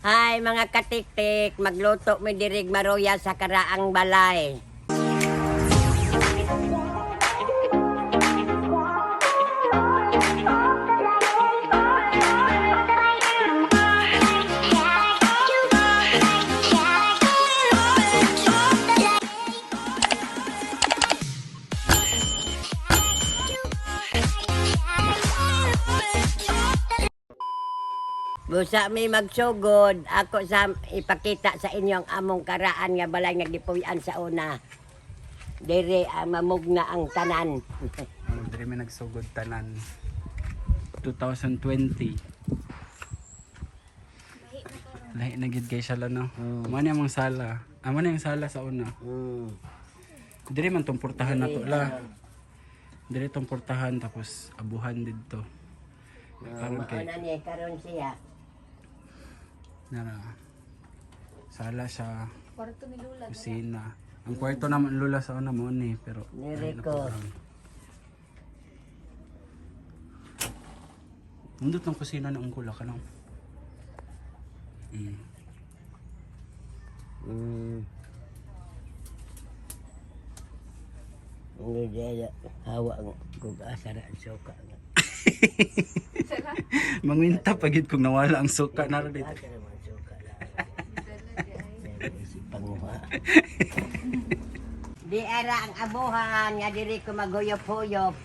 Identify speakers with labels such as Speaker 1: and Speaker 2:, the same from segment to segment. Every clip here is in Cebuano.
Speaker 1: Hi mga katiktik, magluto mi dirig maruya sa karaang balay. Busa mi magsugod, ako sa ipakita sa inyo ang among karaan nga balay nga gipuy-an sa una. Dire ang mamugna ang tanan.
Speaker 2: Ano, dire may nagsugod tanan. 2020. Lahi na gid kay sala no. Mo ni among sala. Amo ni ang sala sa una. Dire man tong portahan nato la. Dire tong portahan tapos abuhan didto. Karon kay
Speaker 1: Mauna ni karon siya.
Speaker 2: nara. Sala siya,
Speaker 3: Kwarto ni Lula.
Speaker 2: kusina. Ang kwarto naman lula sa una mo ni pero
Speaker 1: Dire
Speaker 2: lahi na
Speaker 1: ko.
Speaker 2: po karon. Nindot ng kusina ng ungkula ka lang.
Speaker 1: Hindi daya hawa ang kung asa ra ang suka nga.
Speaker 2: Mangwinta pagid kung nawala ang suka na dito.
Speaker 1: Asa ra man suka la. Si panguha. Di ara ang abuhan nga diri ko maghuyop-huyop.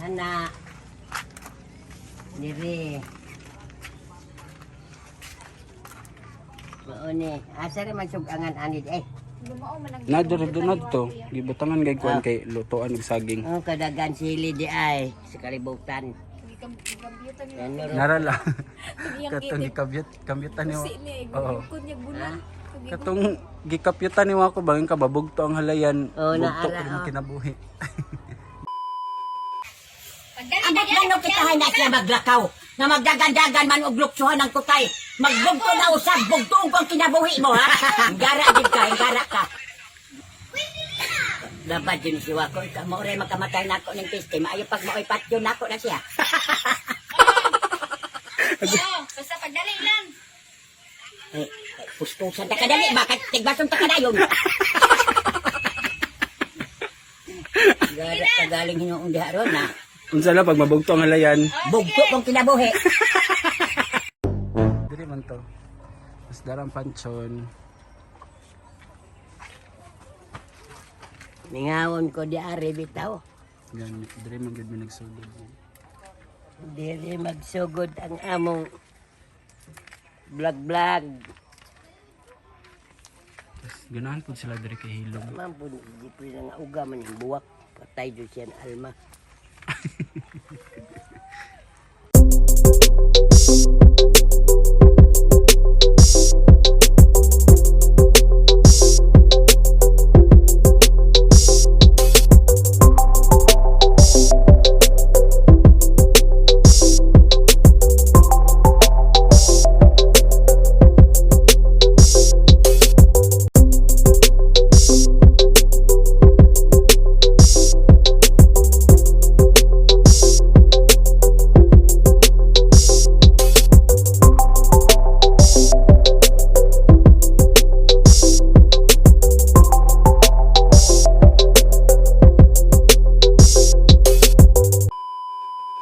Speaker 1: Ana. Diri. Mao ni, asa ra man sugangan ani eh.
Speaker 3: Lumao man ang
Speaker 2: Na diri do na to. Gibutangan kay kuan kay lutoan og saging.
Speaker 1: Oh, kadagan sili di ay sa kalibutan.
Speaker 3: Gikambyutan niya.
Speaker 1: Yan no.
Speaker 2: Nara la.
Speaker 3: Iyang
Speaker 2: Katong gikabyut kambyutan ni
Speaker 3: Pusi niya.
Speaker 2: Oo.
Speaker 3: Gukod niya gulan.
Speaker 2: Katong gikapyutan ni ako bangin ka babugto ang halayan.
Speaker 1: Oo,
Speaker 2: Bugto
Speaker 1: naara,
Speaker 2: ko
Speaker 1: oh.
Speaker 2: kinabuhi.
Speaker 1: Ang nagplano kita hay na siya maglakaw, na magdagandagan man og luksuhan ang kutay. Magbugto na usab, bugtoong kong kinabuhi mo, ha? Gara din ka, gara ka. Dapat din si Wako, ikaw mo rin makamatay na ako ng piste. Maayo pag maoy patyo na ako na siya.
Speaker 3: Oo, basta pagdali lang.
Speaker 1: Eh, puspusan ta kadali, bakit tigbason ta kadayon? Gara ka galing hinuong diha ron, ha?
Speaker 2: Unsa la pag mabugto ang halayan?
Speaker 1: Bugto kong kinabuhi.
Speaker 2: Diri man to. Mas darang panchon.
Speaker 1: Ningawon ko di ari bitaw.
Speaker 2: Gan diri man gyud mi nagsugod.
Speaker 1: Dili magsugod ang among vlog-vlog.
Speaker 2: Tas ganahan pud sila diri kay hilom.
Speaker 1: Man po, di po na nga uga man yung buwak. Patay doon siya ang alma.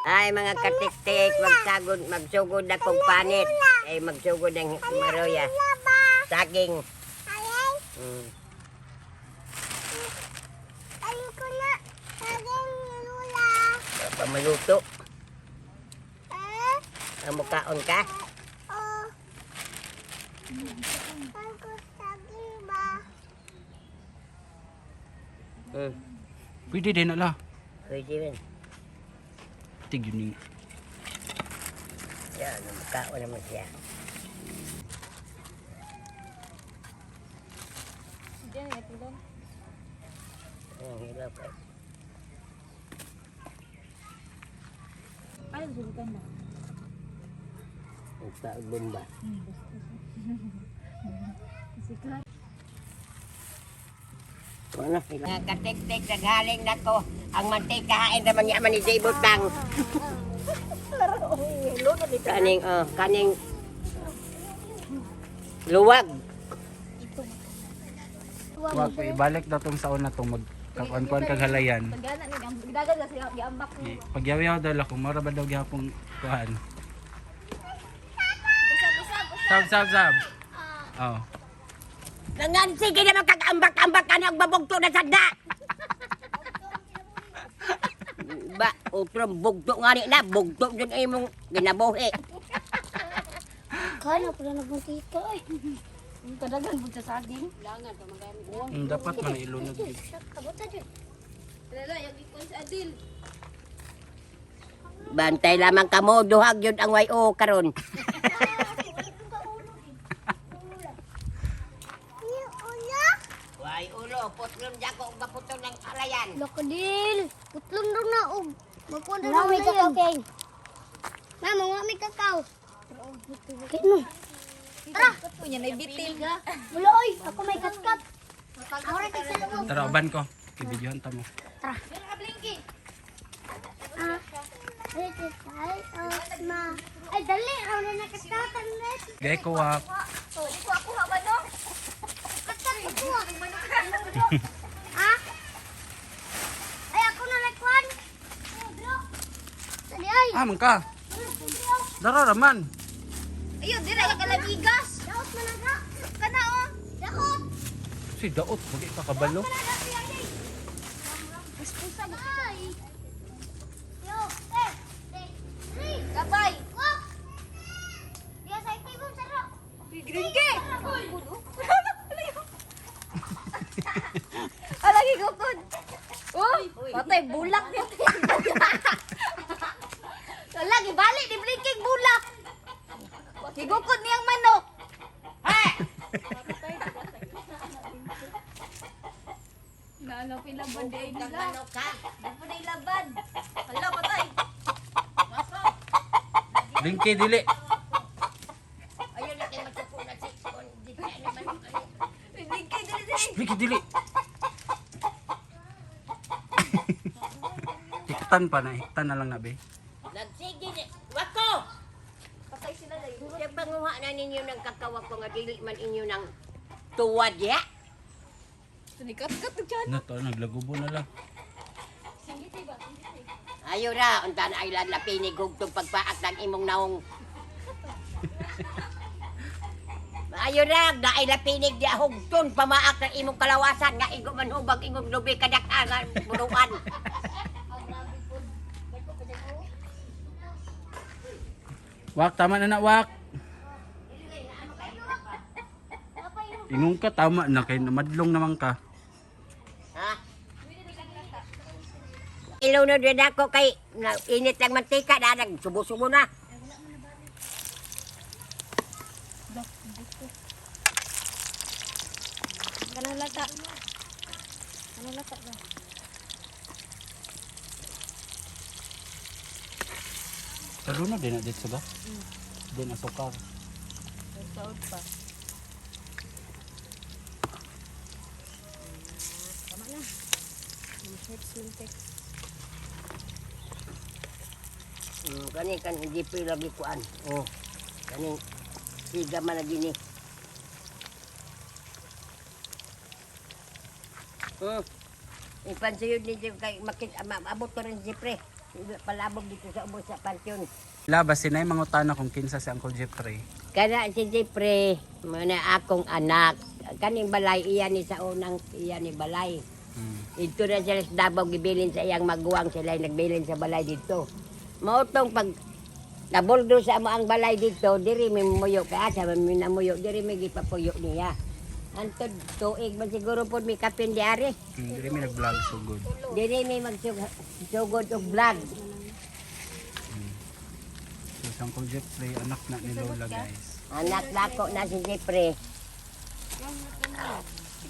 Speaker 1: Ay mga katiktik, magsagod, magsugod akong panit. Ay magsugod ang maroya. Saging.
Speaker 4: Ayoko na. Saging lula.
Speaker 1: Pamaluto.
Speaker 4: Eh?
Speaker 1: Ang mukaon ka.
Speaker 4: Oh. Ayoko saging ba?
Speaker 2: Pwede din na la.
Speaker 1: Pwede rin.
Speaker 2: Tig yun ni.
Speaker 1: Yan, ang mukaon naman siya.
Speaker 3: Diyan, ito lang.
Speaker 1: Ang hilaw ka.
Speaker 3: Ay, sulutan na.
Speaker 1: Ang taog bomba.
Speaker 3: Sikat.
Speaker 1: Ano? Mga katiktik, naghaling na ko. Ang mantika, hain naman niya man ni Jay Butang. Kaning, oh, kaning, Luwag.
Speaker 2: Wag, ibalik na tong sa una tong magkakuan-kuan kag halayan.
Speaker 3: Pagana ni ang dagan na sila giambak ni.
Speaker 2: Pagyaw-yaw daw ako, mura ba daw gihapong kuan? Sab, sab, sab. Oh.
Speaker 1: Nangan sige naman kag-ambak-ambak ka na ang babugto na sagda. Ba, utrom bugto nga ni na, bugto jud imong ginabuhi.
Speaker 4: Kano pala nagmuntika ay.
Speaker 3: Ang kadagan pud sa saging.
Speaker 2: Dapat man ilunod gid.
Speaker 4: Kabuta jud.
Speaker 3: Lala, yung ikon sa Adil.
Speaker 1: Bantay lamang kamo, duhag yun ang YO karon.
Speaker 4: Ni ulo.
Speaker 1: Way ulo, putlon dako og baputol ng alayan.
Speaker 4: Lokadil. Putlon ro na og magkuan na may kakao kay. Mama, wa may kakao. Kino.
Speaker 3: Tara. Unya nay bitil.
Speaker 4: Wala oy, ako may katkat. Ako ra kay sa loob.
Speaker 2: Tara, uban ko. Ibidyohan ta mo.
Speaker 4: Ah. Ay, ay, oh, ma. Ay, dali, ako na nakatatan net.
Speaker 2: Gay ko wak.
Speaker 3: Oh, di ko ako ha ba no?
Speaker 4: Katkat ko. Ah? Ay, ako na nagkuan. Dali ay.
Speaker 2: Ah, man ka. Dara raman.
Speaker 3: Ayo, dira ka kalabigas.
Speaker 4: Daot man ang
Speaker 3: Kana oh.
Speaker 4: Daot.
Speaker 2: Si daot, wag ka kabalo.
Speaker 4: Ay. Yo, eh, eh, three.
Speaker 3: Gabay.
Speaker 4: Walk. Diya sa itibong saro.
Speaker 3: Green ke. Alagi gukod. Oh, patay bulak ni. Lagi balik di blinking bulak. Gigukod niyang manok. Naano pilaban di ay nila.
Speaker 1: Manok ka.
Speaker 3: Di na ilaban. Hala patay.
Speaker 2: Lingki dili.
Speaker 1: Ayun na kay matuko na si kon di na naman.
Speaker 3: Blinking dili dili.
Speaker 2: Lingki dili. Hiktan pa na, hiktan na lang na be.
Speaker 1: Nagsige ni wako.
Speaker 3: Patay sila dai.
Speaker 1: Sa panguha na ninyo ng kakao ko nga dili man inyo ng tuwad ya.
Speaker 3: Sinikat-kat og tiyan.
Speaker 2: Na to, naglagubo na lang.
Speaker 1: Ayo ra, unta na ay lalapinig hugtong pagpaak ng imong naong. Ayo ra, naay lapinig di hugton pamaak ng imong kalawasan nga igo man hubag imong lubi kadak nga buruan.
Speaker 2: Wak, tama na na, wak. Ingon ka, tama na kay madlong naman ka.
Speaker 1: Ha? Ilunod rin ako kay na, init lang mantika na nagsubo-subo na.
Speaker 3: Kanang lata. Kanang lata ba?
Speaker 2: Talunod din na dito ba? Din asukar.
Speaker 3: Saud pa.
Speaker 1: Kani kan hindi pa lagi kuan. Oh. Kani siga man lagi ni. Ipansayod ni kay makit abot ko rin si pre. Palabog dito sa ubos sa pansyon.
Speaker 2: Labas sinay mangutana kung kinsa si Uncle Jeffrey.
Speaker 1: Kana si Jeffrey, mana akong anak. Kaning balay iya ni sa unang iya ni balay. Ito na sila sa Davao gibilin sa iyang maguwang sila ay nagbilin sa balay dito. Mautong pag naboldo sa amo ang balay dito, diri may muyo ka sa may namuyo, diri may gipapuyo niya. Antod tuig man siguro pod may kapin di ari.
Speaker 2: Dili mi nag-vlog so good.
Speaker 1: Diri may magsugod og vlog.
Speaker 2: So si Uncle Jeffrey, anak na ni Lola guys.
Speaker 1: Anak dako na si Jeffrey.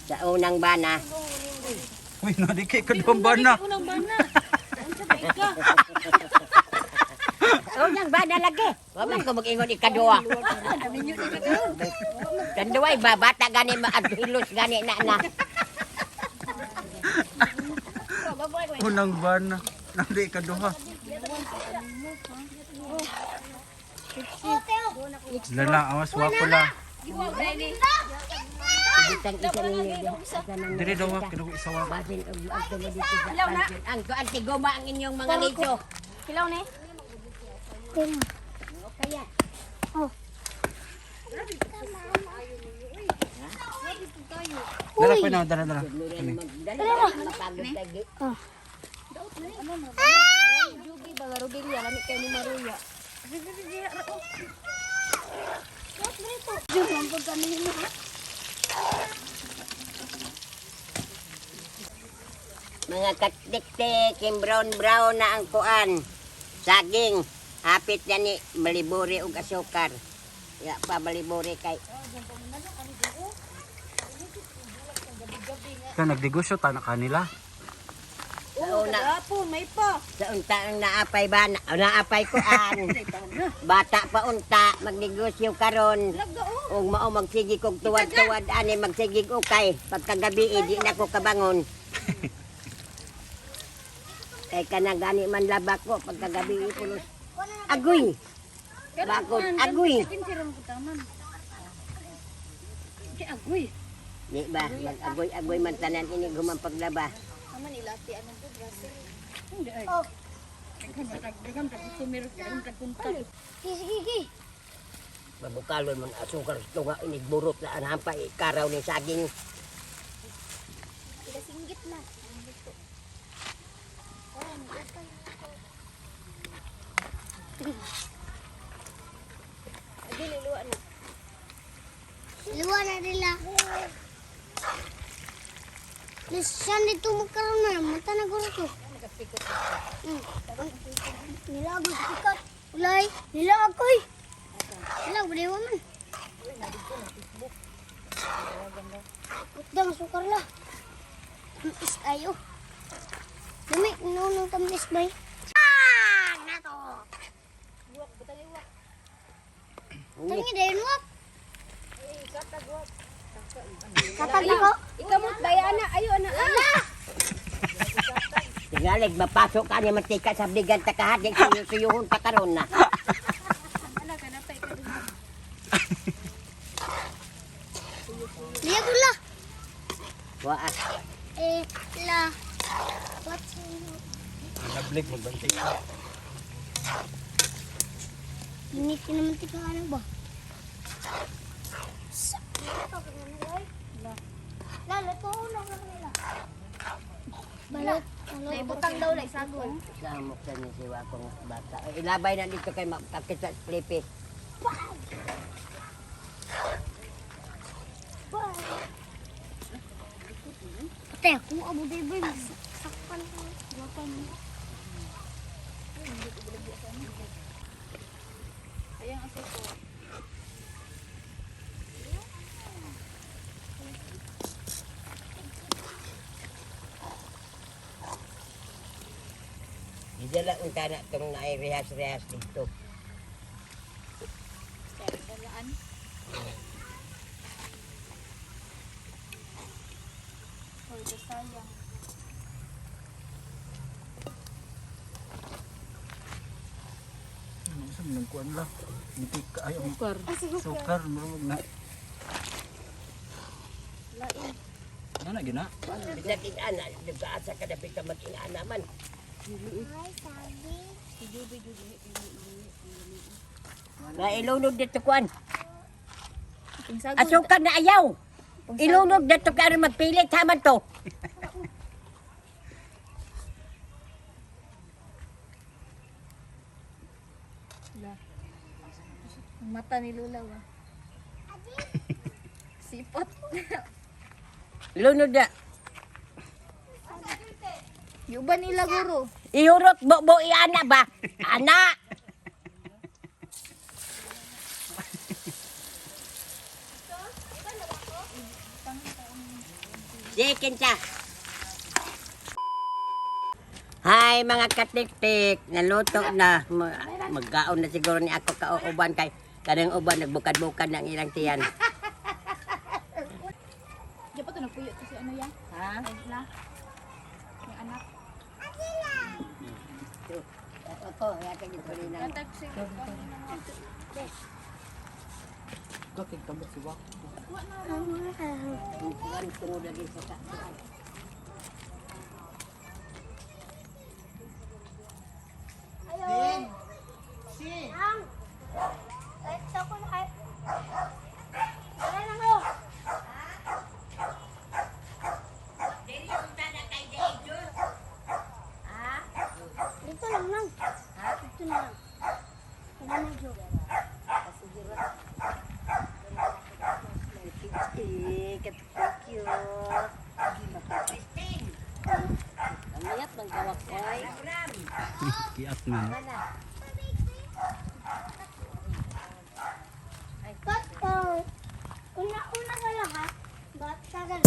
Speaker 1: Sa unang bana.
Speaker 2: Uy, nadi kay kaduhang bana.
Speaker 3: Unang bana. Unsa ba ika?
Speaker 1: Unang bana lagi. Wa man ko mag-ingon ikaduha. Kanduay ba bata gani maadhilos gani na na.
Speaker 2: Unang bana. Nadi kaduha. Lala, awas wako la.
Speaker 1: Ibutang isa ninyo. Isa na
Speaker 2: Diri daw wa kinu isa wa.
Speaker 1: Basin og adto mo dito sa pansin. Ang kuan tigoma ang inyong mga liso.
Speaker 3: Hilaw ni.
Speaker 1: Kaya
Speaker 4: Oh.
Speaker 2: Dara pa na, dara dara.
Speaker 1: Nuran magdala mapagod lagi.
Speaker 3: Jubi ba rubilya lami kay mo maruya.
Speaker 1: Mga katiktik, yung brown brown na ang kuan. Saging, hapit na ni maliburi og asukar. Ya pa maliburi kay
Speaker 2: Ka nagnegosyo ta na kanila.
Speaker 1: sa una,
Speaker 3: Gapon may pa.
Speaker 1: sa unta ang naapay ba na, naapay ko an. Bata pa unta magnegosyo karon. Ug mao magsige kog tuwad-tuwad ani magsige ukay pagkagabi eh, di na ko kabangon. Kay kanang gani man laba ko pagkagabi eh, pulos. Agoy. Bakod agoy.
Speaker 3: Agoy.
Speaker 1: Di ba? Mag-agoy-agoy man tanan ini guman paglaba.
Speaker 3: Aman ilati anong to Brazil.
Speaker 4: Oh. Sige, sige.
Speaker 1: Mabukalon man asukar tunga ini burot na ang hampa ikaraw ni saging.
Speaker 4: Singgit na.
Speaker 3: Dili luwa na.
Speaker 4: Luwa na nila. Siya dito magkaroon na. Mata na guro ko. Nilago sa pikat. Ulay. Nilagoy. Nilago, wala man. Utang sukar lah. Tamis ayo. Dami, nunong tamis bay. Ah, nato. Tangi dayon wak. Katag ako.
Speaker 3: Ikamot baya ana ayo ana. Ah.
Speaker 1: Tingalig mapasok ka ni mantika sa bigan ta kahadik suyuhon pa karon na.
Speaker 3: Ana kana pa ikaw.
Speaker 4: Liya ko la.
Speaker 1: Wa ah.
Speaker 4: Eh, la. What's
Speaker 2: Nablik magbantay ka.
Speaker 4: Init ka naman tika ano ba? La, luto na lang nila. Balot.
Speaker 3: Naibutang daw na isagol.
Speaker 1: Samok sa ni siwa kong bata. Ay, ilabay na dito kay makakit sa flippy.
Speaker 4: Ate, kung abo baby, sakpan ko. Gwapan.
Speaker 3: Ayang asukar.
Speaker 1: Gidala unta na tong nairehas-rehas dito.
Speaker 3: Dalaan. Hoy, sayang.
Speaker 2: Ano sa mga kuan la? Mantika ay ang sukar murag na.
Speaker 3: Lain.
Speaker 2: Ana gina.
Speaker 1: Bisag ing-ana, nagkaasa ka na pita mag-ing-ana man.
Speaker 4: Ay, sabi.
Speaker 3: Si Juby Juby.
Speaker 1: Nailunod dito kuan.
Speaker 3: Pingsagol.
Speaker 1: Asukar na ayaw. Ilunod dito ka aron magpilit haman to.
Speaker 3: Ang mata ni Lola wa. Sipot.
Speaker 1: Lunod na.
Speaker 3: Yuba nila guro.
Speaker 1: Ihurot bo iana ba? Ana. Sige, kinsa. Hi mga katiktik, naluto na. Magkaon na siguro ni ako kauuban kay kanang uban nagbukad-bukad na ang ilang tiyan.
Speaker 3: Di pa to nagpuyo to si ano ya? Ha? La. May anak.
Speaker 1: Ako, yata dito rin ang
Speaker 3: Taxi.
Speaker 1: Kuan tungod lagi sa ta.
Speaker 4: Ang. Kahit sa ko na kahit. Wala na ko. Dito lang lang. Dito na lang. Wala na joke.
Speaker 2: Kiat man.
Speaker 4: But, una-una ka lang ha. But, tagal.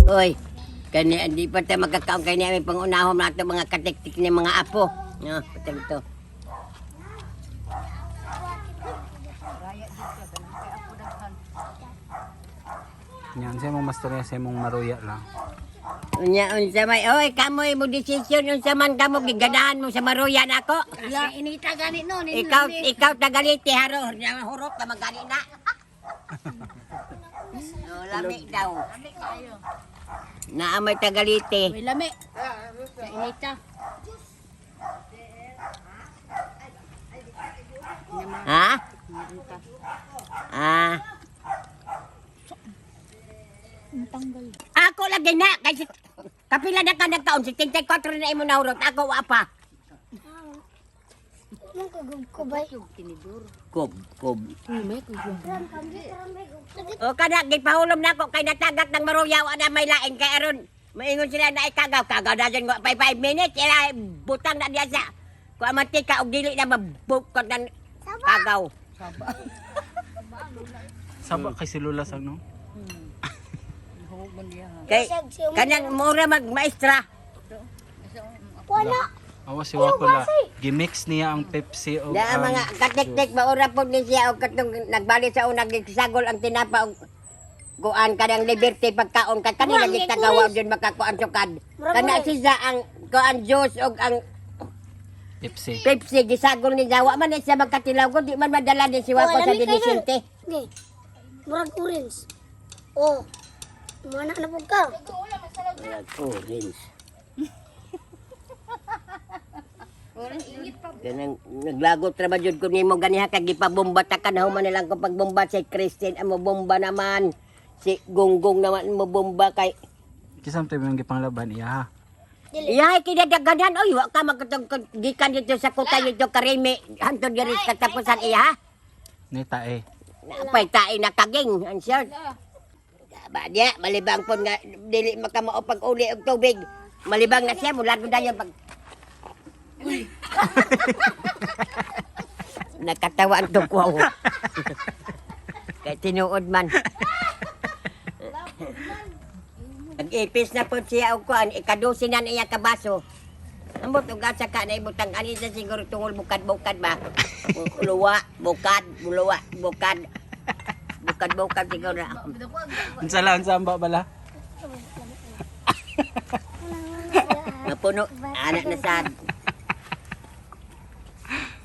Speaker 1: Oy, kani di pa tayo magkakaon kay niya may pangunahon nato mga katiktik ni mga apo. No, patag to.
Speaker 2: Yan, sa imong mastorya sa imong maruya lang.
Speaker 1: Unya unsa may oy kamoy mo desisyon unsa man kamo giganahan mo sa maruya nako.
Speaker 3: Inita gani no.
Speaker 1: Ikaw ikaw tagaliti haro hurot ka magani na. No, lami daw. Naamay tagaliti.
Speaker 3: May lami. Inita.
Speaker 1: Ha? Ah. Ako lagi na kay kapila na ka nagkaon 74 na imo nahurot ako wa pa.
Speaker 4: Anong kagub-kubay?
Speaker 1: Kob kob. O kana gipahulom nako kay natagak ng maruyaw ana may lain kay aron maingon sila na ikagaw kagaw na dyan 5 minutes ila butang na diya sa kuha mantika og dili na mabukod ng kagaw.
Speaker 2: Saba kay si Lula sa no?
Speaker 1: Kay kanang mura mag maestra.
Speaker 4: Wala.
Speaker 2: Awa si Wakula. Gimix niya ang Pepsi o
Speaker 1: Na ang mga katiktik maura po ni siya og katong nagbali sa unang gisagol ang tinapa og kuan kanang liberty pagkaon kay kanila
Speaker 4: Murag
Speaker 1: gitagawa jud makakuan sukad. Kana siya ang kuan juice og ang
Speaker 2: Pepsi.
Speaker 1: Pepsi gisagol ni Jawa man ni siya magkatilaw ko di man madala ni si Wako
Speaker 4: Wala,
Speaker 1: sa
Speaker 4: may kanon.
Speaker 1: dinisinte.
Speaker 4: Okay. Murag orange. Oh. Mana na po ka.
Speaker 1: Orange. Ganang naglagot ra ba jud ko nimo ganiha kay gipabomba ta ka na human nilang ko pagbomba si Christine amo bomba naman. Si Gonggong naman mo bomba kay
Speaker 2: Kisam tayo yung gipanglaban iya ha.
Speaker 1: Iyahay kinadaganan oy wa ka magkatong gikan dito sa kutay dito karime hantod diri sa katapusan iya ha.
Speaker 2: Nita eh.
Speaker 1: Napay tae na kaging ang short. Ba niya malibang pud nga dili makamao pag uli og tubig. Malibang na siya mula gud dayon pag Nakatawa ang tukwaw. Kay tinuod man. Nag-ipis na po siya og kuan, ikadusin na niya kabaso. Ambot og asa ka na ibutang ani sa siguro tungol bukad-bukad ba. Luwa, bukad, luwa, bukad. Bukad-bukad siguro na.
Speaker 2: Unsa la unsa ang ba bala?
Speaker 1: Mapuno, anak na sad.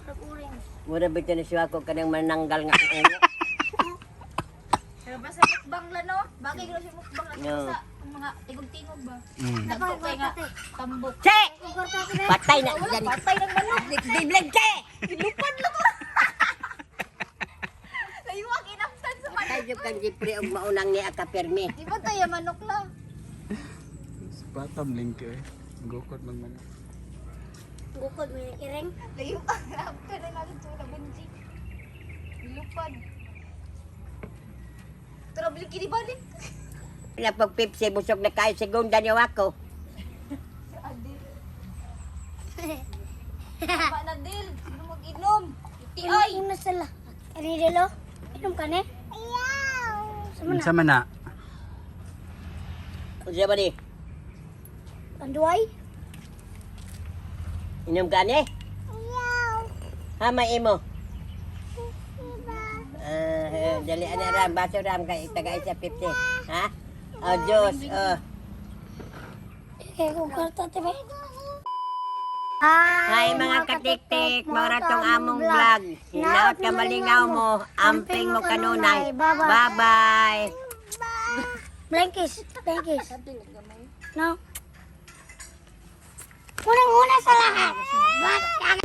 Speaker 4: Murag orange.
Speaker 1: Mura bito na siya ako kanang mananggal nga ang ungo.
Speaker 3: Pero basta mukbang lang no. Bagay gud siya mukbang lang
Speaker 1: No.
Speaker 3: sa mga tingog-tingog ba.
Speaker 2: Mm.
Speaker 3: Nagtukay nga tambok.
Speaker 1: Che!
Speaker 4: Kugorta ko na.
Speaker 1: Patay na. Yan.
Speaker 3: Patay ng manok.
Speaker 1: Biblig, che!
Speaker 3: Lupad lang ko. Layuwag inapsan sa manok.
Speaker 1: Tayo kang jipre og maunang niya ka permi.
Speaker 3: Di ba tayo manok lang?
Speaker 2: Batam link eh. Gukod man man.
Speaker 4: Gukod may nakiring.
Speaker 3: Layuwag inapsan na natin sa mga bunji. Lupad. Tara, blinky di balik.
Speaker 1: Pag Pepsi, busog na kayo. Segunda niyo ako.
Speaker 3: Pa na dil. Sino mag-inom? UTI.
Speaker 4: Una sala. Ani dilo? Inom ka ni? Ayaw. Sama na.
Speaker 2: Unsa man na?
Speaker 1: Unsa ba ni?
Speaker 4: Tanduay?
Speaker 1: Inom ka ni?
Speaker 4: Ayaw.
Speaker 1: Ha, may imo. Ah, dali ana ram, baso ram kay taga isa 50. Ha? Oh, Diyos. Oh.
Speaker 4: Kaya kung kwarta te ba?
Speaker 1: Hi mga katiktik, maura tong among vlog. Hinaot ka malingaw mo, amping mo kanunay. Bye-bye.
Speaker 4: Blankis, blankis. No. Unang-una sa lahat. Bak-